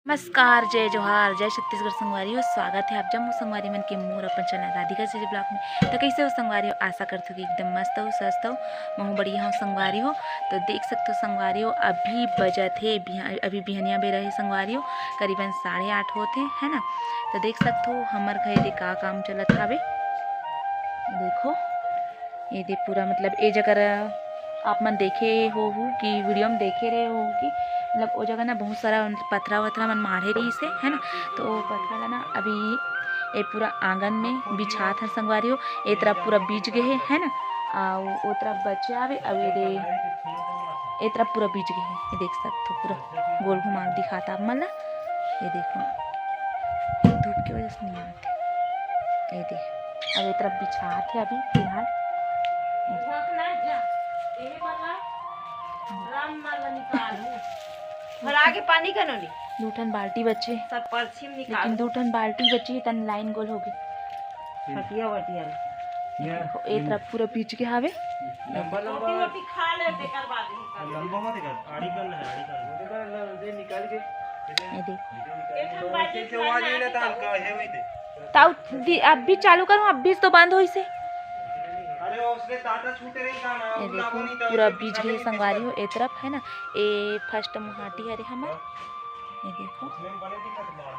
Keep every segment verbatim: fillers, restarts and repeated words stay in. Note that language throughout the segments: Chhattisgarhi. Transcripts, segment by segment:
नमस्कार, जय जोहार, जय छत्तीसगढ़ संगवारी हो। स्वागत हे आप जम्मो संगवारी मन के मोर अपन चैनल राधिका जी ब्लॉग में। तो कइसे हो संगवारी हो? आशा करथों कि एकदम मस्त हो, स्वस्थ हो। महूँ बढ़िया हूँ संगवारी हो। तो देख सकथो संगवारी हो, अभी बजत हे बिहा-, अभी बिहनिया बेरा हे संगवारी हो, करीबन साढ़े आठ होत हे, है ना। तो देख सकथो हमर घर दे का काम चलत हावे। देखो, ये दे पूरा, मतलब, ए जगह आप मन देखे होहू कि वीडियो में देखे रहे हो कि, मतलब, ओ जगह ना बहुत सारा, मतलब, पथरा वथरा मन माढ़े रहिस हे, है ना। तो ओ पथरा ला ना अभी ए पूरा आंगन में बिछात हे संगवारी हो। ए तरफ पूरा बीज गे हे, है ना, अउ ओ तरफ बचे हावे, अउ ये दे, ए तरफ पूरा बीज गे हे। ये देख सकथो, पूरा गोल घुमा के दिखात आप मन ला। ये देखो, धूप के वजह से नहीं आते। ये दे, अब ए तरफ बिछात हे अभी फिलहाल। भरा के पानी कनो नी। दू ठन बाल्टी बचे, सब परछी में निकाल। लेकिन दू ठन बाल्टी बचे, तन लाइन गोल हो गे। हटिया वटिया। ये देखो, ए तरफ पूरा बीज गे हावे। लंबा लंबा। रोटी वोटी खा ले, तेकर बाद ही कर। लंबा मत कर, आड़ी कर ले, आड़ी कर ले। दे निकाल के। ये देखो। एक ठन बाल्टी ऐसे आवाज नहीं लेता, हल्का है वही दे। ताऊ दी, अब भी चालू करूँ, अब बीज तो बंद होइस हे। अरे, वो उसने ताता छूटे नहीं था ना, ये देखो, पूरा बीज गे संगवारी हो, ए तरफ है ना, ए फर्स्ट मुहाटी हरे हमर। ये देखो,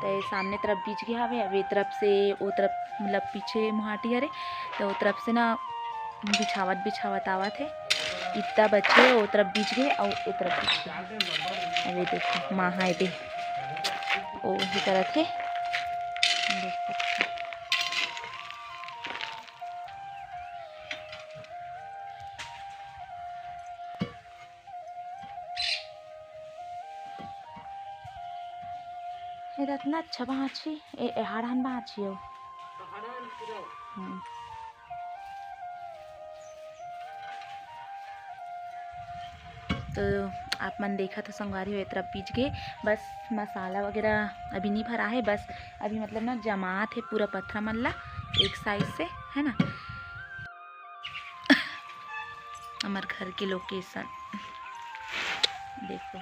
तो ये सामने तरफ बीज गे हावे, अब ये तरफ से वो तरफ, मतलब, पीछे मुहाटी हरे, तो वो तरफ से ना बिछावत बिछावत आवत हे। इतना बचे, वो तरफ बीज गे अउ वो तरफ बीज गे। अब ये देखो, माँ हा ये दे, वो ही करत हे। देख सकते हो। ये तो इतना अच्छा बाँची, ए, ए, हाड़ान बाँची हो। हम्म। तो आप मन देखत हो संगवारी हो, ए तरफ बीज गे, बस मसाला वगैरह अभी नहीं भरा है, बस अभी मतलब ना जमात है पूरा पथरा मन ला एक साइड से, है ना। हमर घर के लोकेशन देखो।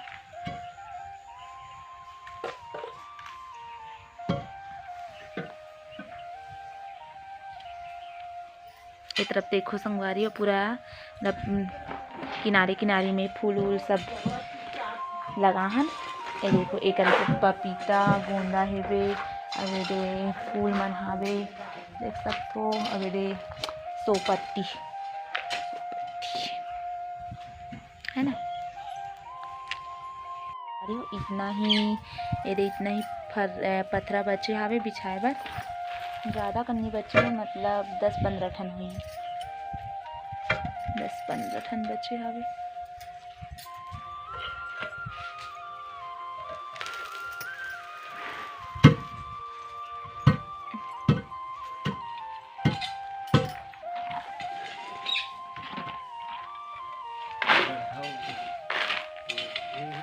ए तरफ देखो संगवारी हो, पूरा मतलब किनारे किनारे में फूल वूल सब लगा हन। ए देखो, एकर से पपीता, गोंदा हेवे, अउ ए दे फूल मन हावे, देख सकथो। अउ ए दे सोपत्ती, है ना। अरे, इतना ही, ये दे, इतना ही फर-, अ, पथरा बचे हावे बिछाए बर। ज़्यादा कन्नी बचे हे, मतलब दस पंद्रह ठन होही, दस पंद्रह ठन बचे हावे।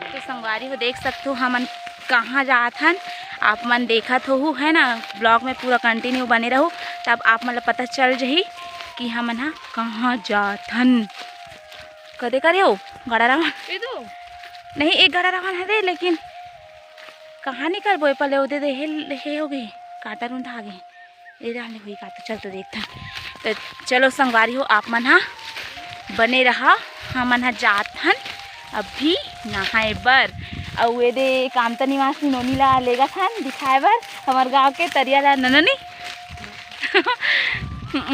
तो संगवारी हो, देख सकथो हमन कहाँ जात हन, आप मन देखत होहू, है ना। ब्लॉग में पूरा कंटिन्यू बने रहू, तब आप मन ला पता चल जही कि हमन ह कहाँ जात हन। कदे करे हो गड़ा रहा? ये तो नहीं, एक गड़ा रहा है रे, लेकिन कहाँ निकलबो? ए पले ओदे दे हे, हे हो गई, कांटा रूंधा आ गई। ए डाले हुई का, तो चल तो देखथन। तो चलो संगवारी हो, आप मन हा बने रहा, हमन हा जात हन अभी नहाए बर। अउ ए दे कामता निवासी नोनी ला लेगत हन दिखाए बर, हमर गांव के तरिया ला नननी।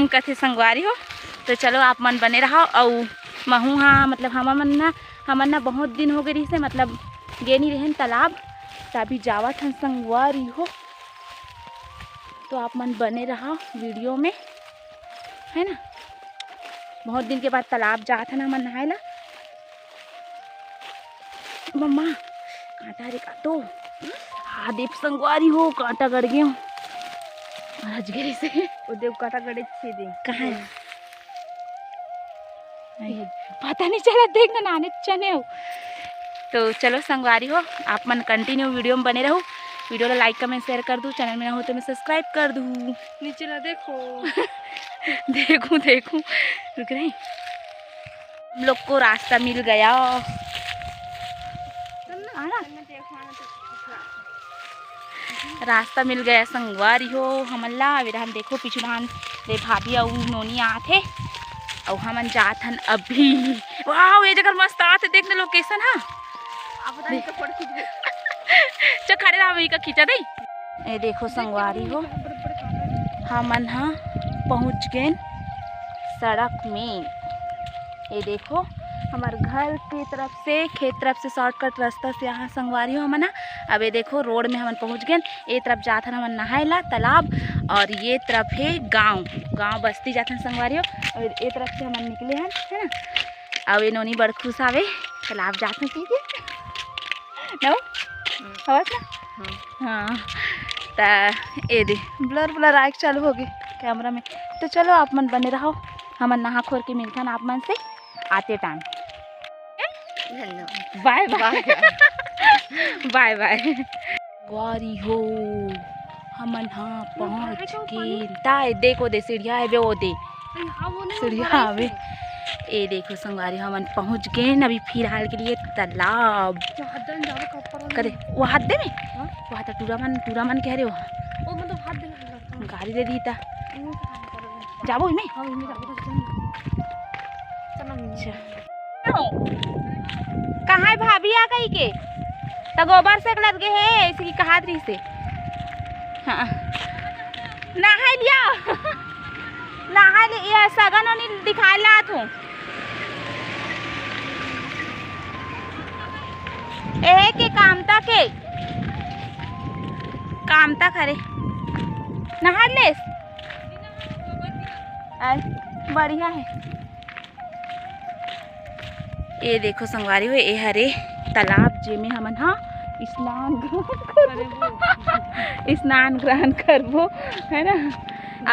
कथे संगवारी हो। तो चलो आप मन बने रहा। अउ महू हा, मतलब हमन ना, हमन ना बहुत दिन हो गए रहिसे, मतलब गे नहीं रहन तालाब, त अभी जावत हन संगवारी हो। तो आप मन बने रहा वीडियो में, है ना। बहुत दिन के बाद तालाब जात हन हमन नहाए ला। मम्मा, कांटा रे का तो। हाँ, देख संगवारी हो, कांटा गड़ गयो। महाराज गिरी से। वो देख कांटा गड़े छे दे। कहाँ है? नहीं, पता नहीं चला, देख ना, नाने चने हो। तो चलो संगवारी हो, आप मन कंटिन्यू वीडियो में बने रहू। वीडियो ला लाइक, कमेंट, शेयर कर दू, चैनल में ना हो तो मैं सब्सक्राइब कर दू। नीचे ला देखो। देखूं, देखूं, रुक रही। हम लोग को रास्ता मिल गया। आना। रास्ता मिल गया संगवारी हो हमन ला। अभी हम देखो पीछू डहान ले भाभी अउ नोनी आत हे, अउ हमन जात हन अभी। वाओ, ये जगह मस्त आत हे, देख ना लोकेशन हा। चल खड़े रहा, वही का खींचा दे। ये देखो संगवारी हो, हमन हा पहुँच गेन सड़क में। ये देखो, हमर घर के तरफ से, खेत तरफ से शॉर्टकट रास्ता से यहाँ संगवारी हो हमन ह। अब ये देखो, रोड में हमन पहुँच गेन। ये तरफ जात हन हमन नहाए ला तालाब, और ये तरफ हे गांव, गांव बस्ती जात हन संगवारी हो। और ये तरफ से हमन निकले हन, है ना। अब ये नोनी बड़ खुश आवे, तालाब जात हन सीधे। नो? हवस ना? हाँ। हाँ। त ए दे, blur blur आइक चालू होगे कैमरा में। तो चलो, आप मन बने रहो, हमन नहा खोर के मिलथन आप मन से आते टाइम। धन्यवाद। बाय बाय। बाय बाय। संगवारी हो, हमन हा पहुँच गेन। ताए देखो दे सीढ़िया हे बे, ओ दे। सीढ़िया हवे। ए देखो संगवारी, हमन पहुँच गेन अभी फिलहाल के लिए तालाब। कदे वो हाथ दे में? हाँ? वो हाथ टूरा मन, टूरा मन कह रहे हो? वो मतलब हाथ दे में। गाड़ी दे दी ता। जाबो इमे? हाँ, इमे जाबो, चल। चल ना। अच्छा। कहाँ हे भाभी आ गई के? त गोबर से लद गे हे, ऐसे की कहात रही से। हाँ। नहाए लिया। नहाए लिया, सगन ओनी दिखाए लात हूँ। एहे के कामता के। कामता करे। नहा लेस? आय, बढ़िया हे। ए देखो संगवारी हो, ए हरे तालाब जेमे हमन हा स्नान ग्रहण करबो, स्नान ग्रहण करबो, है ना।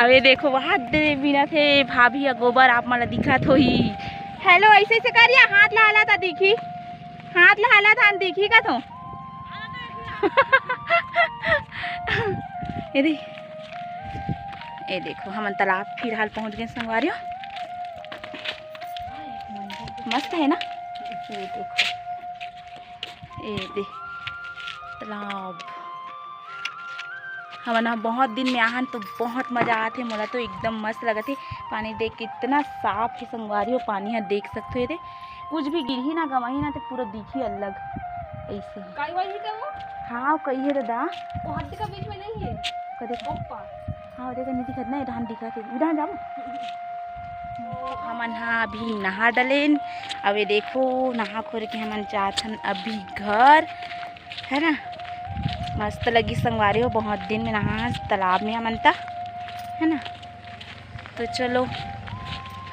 अब ए देखो वहाँ दे बिना थे भाभी या गोबर आप मन ला दिखत होही। हेलो, ऐसे ऐसे करिया, हाथ ला हला त दिखी, हाथ ला हला त दिखी का तो। ए दे, ए देखो हमन तालाब फिलहाल पहुँच गेन संगवारी हो। मस्त है ना? ये देखो, ए दे तालाब। हमन ह बहुत दिन में आहन तो बहुत मजा आत हे। मोला तो एकदम मस्त लगत हे। पानी देख के इतना साफ हे संगवारी हो, पानी ह देख सकत हो। ये दे कुछ भी गिरही ना, गवाही ना, तो पूरा दिखी अलग ऐसे। काई वाली का वो? हाँ, कही है दादा। वो हड्डी का बीच में नहीं है। कदे? ओप्पा। हाँ, देखो, नहीं दिखत ना, इधर दिखत हे, इधर जाओ। हमन हा अभी नहा डलेन। अब ये देखो, नहा खोर के हमन जात हन अभी घर, है ना। मस्त लगी संगवारी हो, बहुत दिन में नहा तालाब में हमन ता, है ना। तो चलो,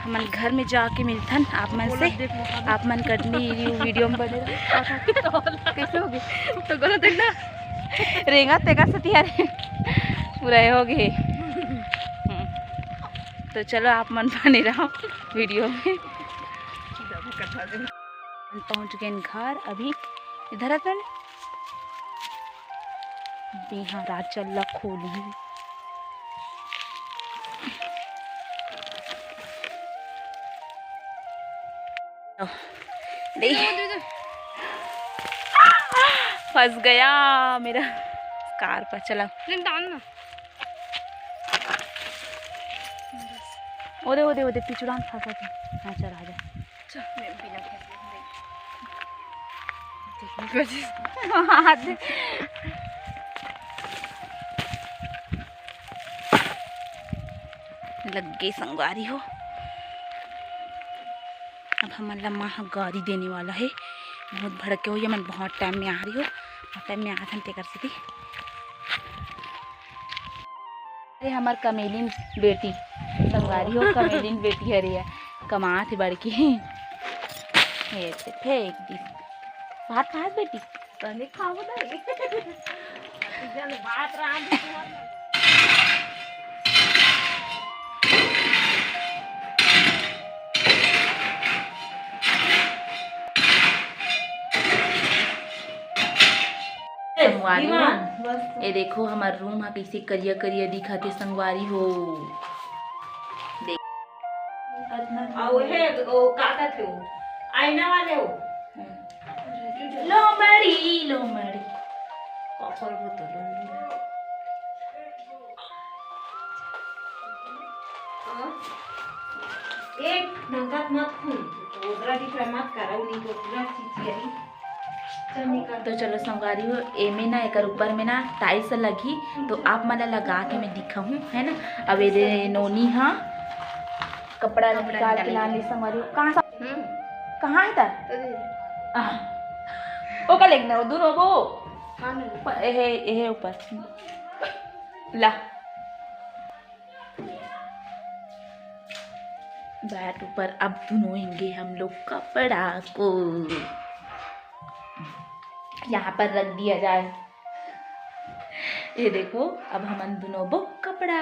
हमन घर में जाके मिलथन आप मन से। आप मन continue वीडियो में बने रहो। कैसे होगे? तो गलत है ना? रेंगा तेगा सतिया रे। पूरा हो गए। हम्म। तो चलो, आप मन बने रहो वीडियो में। हम पहुंच गए घर। अभी इधर आता ना, बिहार चल खोली। नहीं। फंस गया मेरा कार पर। चला। नहीं, डाल ना। ओदे, ओदे, ओदे, पिछुड़ा में फंसा था। हाँ, चल, आ जा। चल, मैं बिना फंसे नहीं। देखने को जी। हाथ। लग गई संगवारी हो। अब हमन ला माँ ह गारी देने वाला हे, बहुत भड़के हो, ये मन बहुत टाइम में आ रही हो, बहुत टाइम में आथन तेकर सेती। अरे हमर कमेलिन बेटी, संगवारी हो, कमेलिन बेटी हरे या, कमात हे बड़की। ये ते फेंक दिस। भात खात बेटी? तने खाबो नहीं। जल बात रांध। संगवारी हो, विमान, बस। ये देखो हमार रूम हा कैसे करिया करिया दिखत हे संगवारी हो। देख। अउ हे, ओ का कहत हे वो? आईना वाले वो। हम्म। लोमड़ी, लोमड़ी। पापड़ बोतल। एक नंगत मत खून, ओदरा दिखरा मत करा, उनी को पूरा चीज करी। चल निकल। तो चलो संगवारी हो, एमे ना एकर ऊपर में ना tiles लगही, तो आप मन ला लगा के मैं दिखाहूँ, है ना। अब ये दे नोनी हा कपड़ा निकाल के लान ले संगवारी हो। कहाँ सा? हम्म। कहाँ है तार? अरे। आह। ओ का लेगना, वो दोनों वो। हाँ, नहीं। प-, एहे, एहे ऊपर। ला। बैठ ऊपर, अब धुनोएंगे हम लोग कपड़ा को। यहाँ पर रख दिया जाए। ये देखो, अब हमन धुनोबो कपड़ा।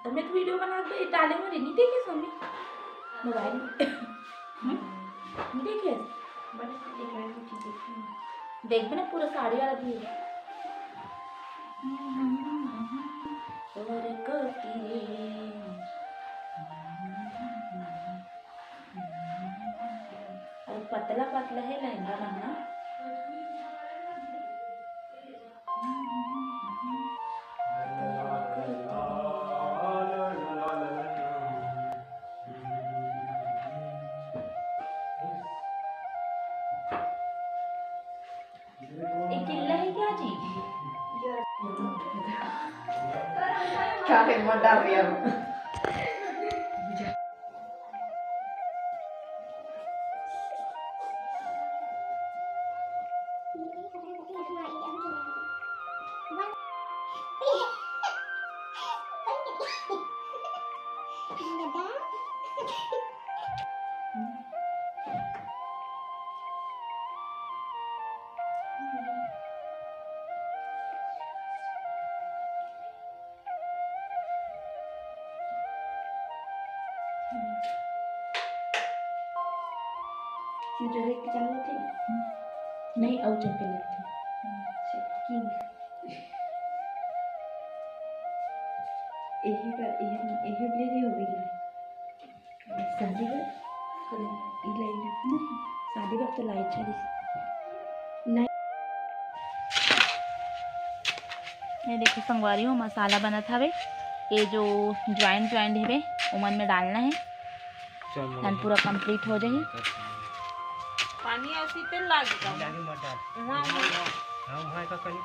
तो मैं तो video बना के डाले हूँ रे, नहीं देखे स्वामी मोबाइल में? हम्म? नहीं देखे? देख भी ना पूरा साड़ी वाला भी है। और कोती रे। और पतला पतला है लहंगा मन ना। ये किल्ला है क्या जी? क्या है, मत डाल रही अब। चुचरे के चल लेथे? नहीं, अउ चल के लेथे। अच्छा, किंग। एही बर, एही, एही ले रे होवे गे। शादी बर? ई लाई ना। नहीं, शादी बर तो लाई छड़ी। नहीं। ये देखो संगवारी हो, मसाला बनत हवे। ये जो joint joint हवे, ओमन में डालना है। चलो। धान पूरा complete हो जाही। पानी अउ सीते लागी का? लागी मत डाल। वहाँ, वहाँ। हाँ, वहाँ का कहीं।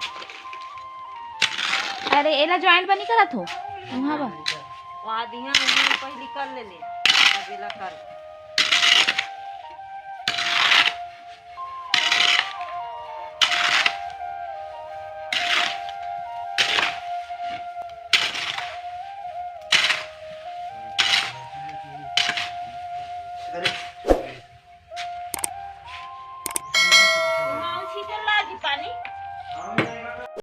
अरे, एला joint बनी करत हो? वहाँ बा। वहाँ दिहा, वहाँ पहली कर ले ले। अब एला कर।